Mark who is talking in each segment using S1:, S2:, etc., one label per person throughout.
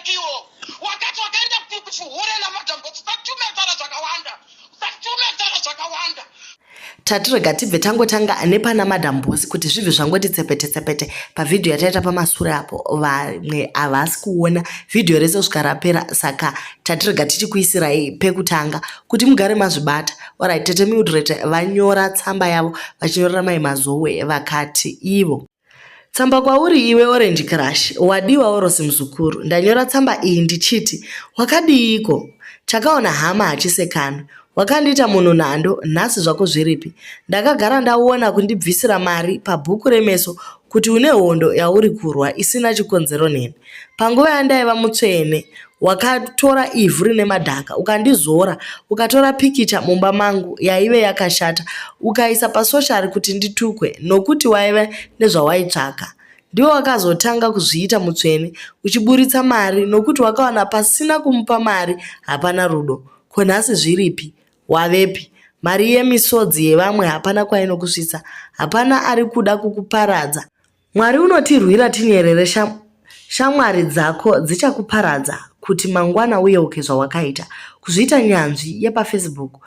S1: Tseki iwo. Wakati wakaenda kuchihure namadam boss. Usatume kutaura zvakawanda. Usatume kutaura zvakawanda.
S2: Tati rega tibve tangotanga nepana Madam Boss kuti zvibve zvangoti tsepete tsepete pavhidhiyo yataita pamasure apo vamwe havasi kuona vhidhiyo rese kusvika rapera saka tati rega tichikuisirai pekutanga kuti mugare mazvibata. Alright, Tete Mildred vanyora tsamba yavo vachinyorera Mai Mazowe vakati ivo. Tsamba kwauri iwe Orange Crush, wadiwa Orosi muzukuru. Ndanyora tsamba iyi ndichiti, wakadiiko? Chakaona hama hachisekanwi. Wakandiita munhu nhando, nhasi zvako zviripi? Ndakagara ndaona kundibvisira mari pabhuku remeso kuti une hondo yauri kurwa isina chikonzero neni. Panguva yandaiva mutsvene, wakatora ivhu rine madhaka ukandizora, ukatora pikicha mumba mangu yaive yakashata ukaisa pasoshari kuti nditukwe nokuti waiva nezvawaitsvaka. Ndiwe wakazotanga kuzviita mutsvene uchiburitsa mari nokuti wakawana pasina kumupa mari hapana rudo. Ko nhasi zviripi? Wavepi? Mari yemisodzi yevamwe hapana kwainokusvitsa. Hapana ari kuda kukuparadza. Mwari unotirwira tinyerere shamwari dzako dzichakuparadza kuti mangwana uyeuke zvawakaita. Kuzviita nyanzvi yepaFacebook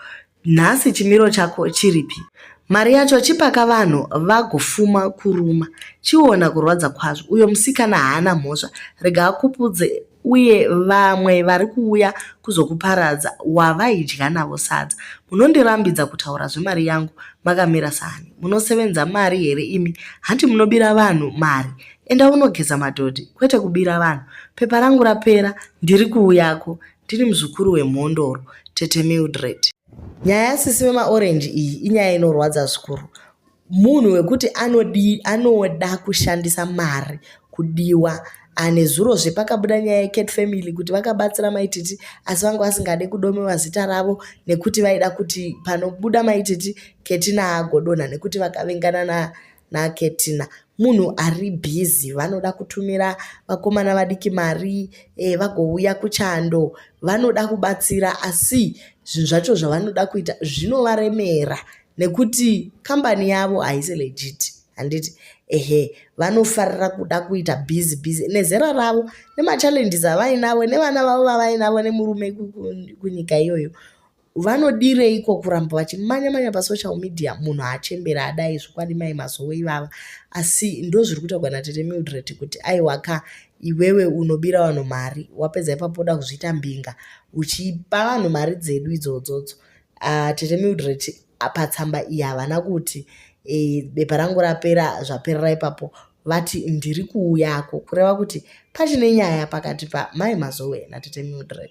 S2: nhasi chimiro chako chiripi? Mari yacho chipaka vanhu vagofuma kuruma. Chiona kurwadza kwazvo. Uyo musikana haana mhosva rega akupudze uye vamwe vari kuuya kuzokuparadza wavaidya navo sadza. Munondirambidza kutaura zvemari yangu makamira saani? Munosevenza mari here imi? Hanti munobira vanhu mari? Enda unogeza madhodhi kwete kubira vanhu. Pepa rangu rapera ndiri kuuyako. Ndiri muzukuru wemhondoro, Tete Mildred. Nyaya yasisi vemaorenji iyi inyaya inorwadza zvikuru. Munhu wekuti anodi, anoda kushandisa mari kudiwa. Nezurozve pakabuda nyaya yeCat Family kuti vakabatsira Mai Titi asi vanga vasingade kudomewa zita ravo nekuti vaida kuti panobuda Mai Titi Ketina agodonha nekuti vakavengana na naKetina. Munhu ari busy vanoda kutumira vakomana vadiki mari eh, vagouya kuchando vanoda kubatsira asi zvinhu zvacho zvavanoda kuita zvinovaremera nekuti kambani yavo haisi legit handiti ehe vanofarira kuda kuita busy busy nezera ravo nemachallenges avainavo nevana vavo vavainavo nemurume kunyika iyoyo vanodireiko kuramba vachimanya manya pasocial media munhu achembera adai zvokwadi mai mazowe ivava asi ndozviri kutaurwa natete Mildred kuti aiwa ka iwewe unobira vanhu mari wapedza ipapo woda kuzviita mbinga uchipa vanhu mari dzedu idzodzodzo uh, tete Mildred patsamba iyi havana kuti e, bepa rangu rapera zvaperera ipapo vati ndiri kuuyako kureva kuti pachine nyaya pakati pamai Mazowe natete Mildred.